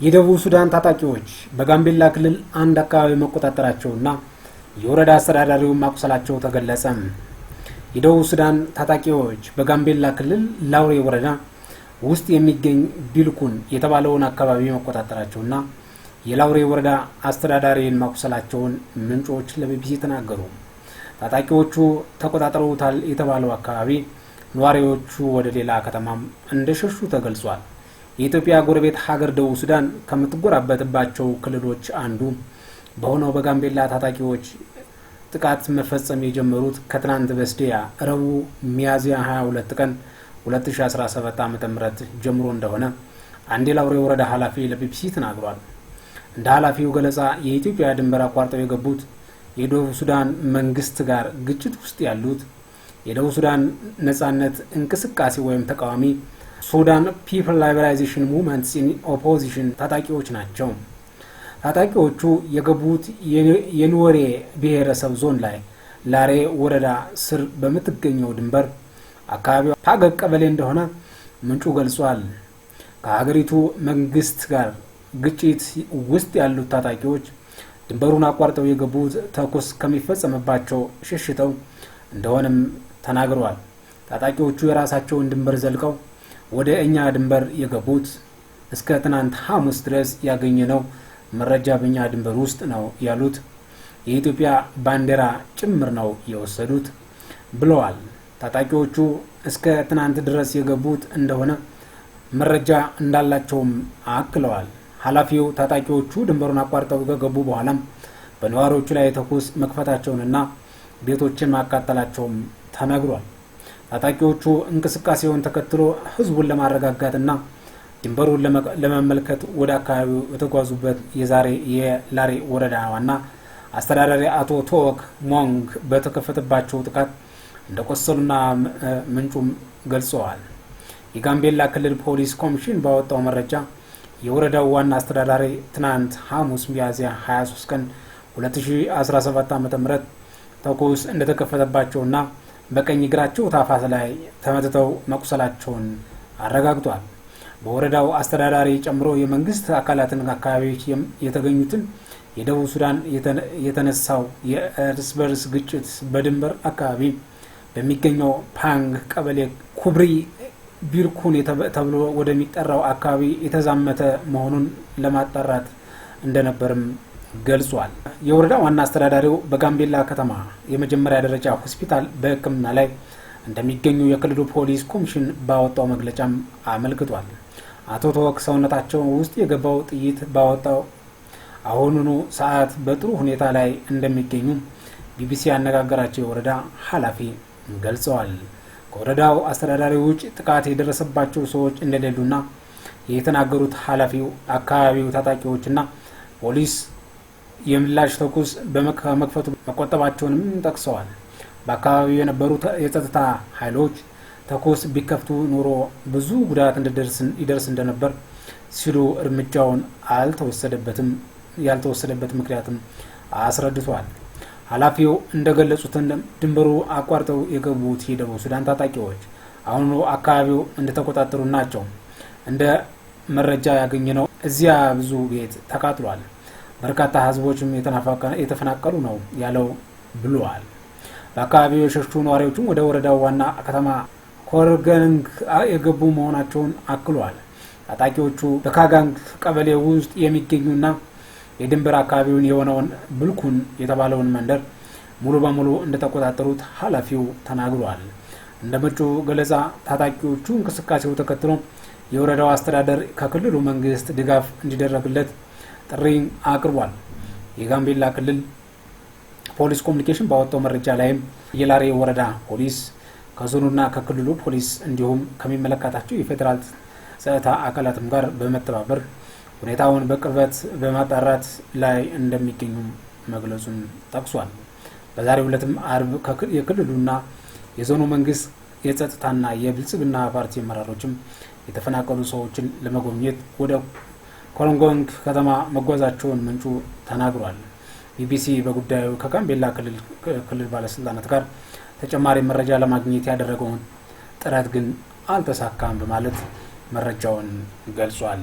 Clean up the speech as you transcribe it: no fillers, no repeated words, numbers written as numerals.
የደቡብ ሱዳን ታጣቂዎች በጋምቤላ ክልል አንድ አካባቢ መቆጣጠራቸውና የወረዳ አስተዳዳሪውን ማቁሰላቸው ተገለጸ። የደቡብ ሱዳን ታጣቂዎች በጋምቤላ ክልል ላውሬ ወረዳ ውስጥ የሚገኝ ቢልኩን የተባለውን አካባቢ መቆጣጠራቸውና የላውሬ ወረዳ አስተዳዳሪን ማቁሰላቸውን ምንጮች ለቢቢሲ ተናገሩ። ታጣቂዎቹ ተቆጣጥረውታል የተባለው አካባቢ ነዋሪዎቹ ወደ ሌላ ከተማም እንደሸሹ ተገልጿል። የኢትዮጵያ ጎረቤት ሀገር ደቡብ ሱዳን ከምትጎራበትባቸው ክልሎች አንዱ በሆነው በጋምቤላ ታጣቂዎች ጥቃት መፈጸም የጀመሩት ከትናንት በስቲያ ረቡዕ ሚያዝያ 22 ቀን 2017 ዓ.ም ጀምሮ እንደሆነ አንድ የላውሬ ወረዳ ኃላፊ ለቢቢሲ ተናግሯል። እንደ ኃላፊው ገለጻ የኢትዮጵያ ድንበር አቋርጠው የገቡት የደቡብ ሱዳን መንግስት ጋር ግጭት ውስጥ ያሉት የደቡብ ሱዳን ነጻነት እንቅስቃሴ ወይም ተቃዋሚ Sudan People Liberation Movement in Opposition ታጣቂዎች ናቸው። ታጣቂዎቹ የገቡት የኑዌር ብሔረሰብ ዞን ላይ ላሬ ወረዳ ስር በምትገኘው ድንበር አካባቢዋ ፓገቅ ቀበሌ እንደሆነ ምንጩ ገልጿል። ከሀገሪቱ መንግስት ጋር ግጭት ውስጥ ያሉት ታጣቂዎች ድንበሩን አቋርጠው የገቡት ተኩስ ከሚፈጸምባቸው ሸሽተው እንደሆነም ተናግረዋል። ታጣቂዎቹ የራሳቸውን ድንበር ዘልቀው ወደ እኛ ድንበር የገቡት እስከ ትናንት ሐሙስ ድረስ ያገኘነው መረጃ በእኛ ድንበር ውስጥ ነው ያሉት፣ የኢትዮጵያ ባንዲራ ጭምር ነው የወሰዱት ብለዋል። ታጣቂዎቹ እስከ ትናንት ድረስ የገቡት እንደሆነ መረጃ እንዳላቸውም አክለዋል። ኃላፊው ታጣቂዎቹ ድንበሩን አቋርጠው ከገቡ በኋላም በነዋሪዎቹ ላይ ተኩስ መክፈታቸውንና ቤቶችን ማቃጠላቸውም ተነግሯል። ታጣቂዎቹ እንቅስቃሴውን ተከትሎ ህዝቡን ለማረጋጋትና ድንበሩን ለመመልከት ወደ አካባቢው የተጓዙበት የዛሬ የላሬ ወረዳ ዋና አስተዳዳሪ አቶ ቶክ ሞንግ በተከፈተባቸው ጥቃት እንደቆሰሉና ምንጩም ገልጸዋል። የጋምቤላ ክልል ፖሊስ ኮሚሽን ባወጣው መረጃ የወረዳው ዋና አስተዳዳሪ ትናንት ሐሙስ ሚያዝያ 23 ቀን 2017 ዓ.ም ተኩስ እንደተከፈተባቸውና በቀኝ እግራቸው ታፋት ላይ ተመትተው መቁሰላቸውን አረጋግጧል። በወረዳው አስተዳዳሪ ጨምሮ የመንግስት አካላትን አካባቢዎች የተገኙትን የደቡብ ሱዳን የተነሳው የእርስ በርስ ግጭት በድንበር አካባቢ በሚገኘው ፓንግ ቀበሌ ኩብሪ ቢርኩን ተብሎ ወደሚጠራው አካባቢ የተዛመተ መሆኑን ለማጣራት እንደነበርም ገልጿል። የወረዳ ዋና አስተዳዳሪው በጋምቤላ ከተማ የመጀመሪያ ደረጃ ሆስፒታል በሕክምና ላይ እንደሚገኙ የክልሉ ፖሊስ ኮሚሽን ባወጣው መግለጫም አመልክቷል። አቶ ተወክ ሰውነታቸው ውስጥ የገባው ጥይት ባወጣው አሁኑኑ ሰዓት በጥሩ ሁኔታ ላይ እንደሚገኙ ቢቢሲ ያነጋገራቸው የወረዳ ኃላፊ ገልጸዋል። ከወረዳው አስተዳዳሪ ውጭ ጥቃት የደረሰባቸው ሰዎች እንደሌሉና የተናገሩት ኃላፊው አካባቢው ታጣቂዎችና ፖሊስ የምላሽ ተኩስ ከመክፈቱ መቆጠባቸውንም ጠቅሰዋል። በአካባቢው የነበሩ የጸጥታ ኃይሎች ተኩስ ቢከፍቱ ኖሮ ብዙ ጉዳት ይደርስ እንደነበር ሲሉ እርምጃውን አልተወሰደበትም ያልተወሰደበት ምክንያትም አስረድቷል። ኃላፊው እንደገለጹት ድንበሩ አቋርጠው የገቡት የደቡብ ሱዳን ታጣቂዎች አሁኑ አካባቢው እንደተቆጣጠሩ ናቸው። እንደ መረጃ ያገኘነው እዚያ ብዙ ቤት ተቃጥሏል፣ በርካታ ህዝቦችም የተፈናቀሉ ነው ያለው ብለዋል። በአካባቢው የሸሹ ነዋሪዎችም ወደ ወረዳው ዋና ከተማ ኮርገንግ የገቡ መሆናቸውን አክሏል። ታጣቂዎቹ በካጋንግ ቀበሌ ውስጥ የሚገኙና የድንበር አካባቢውን የሆነውን ብልኩን የተባለውን መንደር ሙሉ በሙሉ እንደተቆጣጠሩት ኃላፊው ተናግሯል። እንደ ምንጩ ገለጻ ታጣቂዎቹ እንቅስቃሴው ተከትሎ የወረዳው አስተዳደር ከክልሉ መንግስት ድጋፍ እንዲደረግለት ጥሪ አቅርቧል። የጋምቤላ ክልል ፖሊስ ኮሚኒኬሽን ባወጣው መረጃ ላይም የላሬ ወረዳ ፖሊስ ከዞኑና ከክልሉ ፖሊስ እንዲሁም ከሚመለከታቸው የፌዴራል ጸጥታ አካላትም ጋር በመተባበር ሁኔታውን በቅርበት በማጣራት ላይ እንደሚገኙ መግለጹን ጠቅሷል። በዛሬው ዕለትም አርብ የክልሉና የዞኑ መንግስት የጸጥታና የብልጽግና ፓርቲ አመራሮችም የተፈናቀሉ ሰዎችን ለመጎብኘት ወደ ኮሎንጎንግ ከተማ መጓዛቸውን ምንጩ ተናግሯል። ቢቢሲ በጉዳዩ ከጋምቤላ ክልል ባለስልጣናት ጋር ተጨማሪ መረጃ ለማግኘት ያደረገውን ጥረት ግን አልተሳካም በማለት መረጃውን ገልጿል።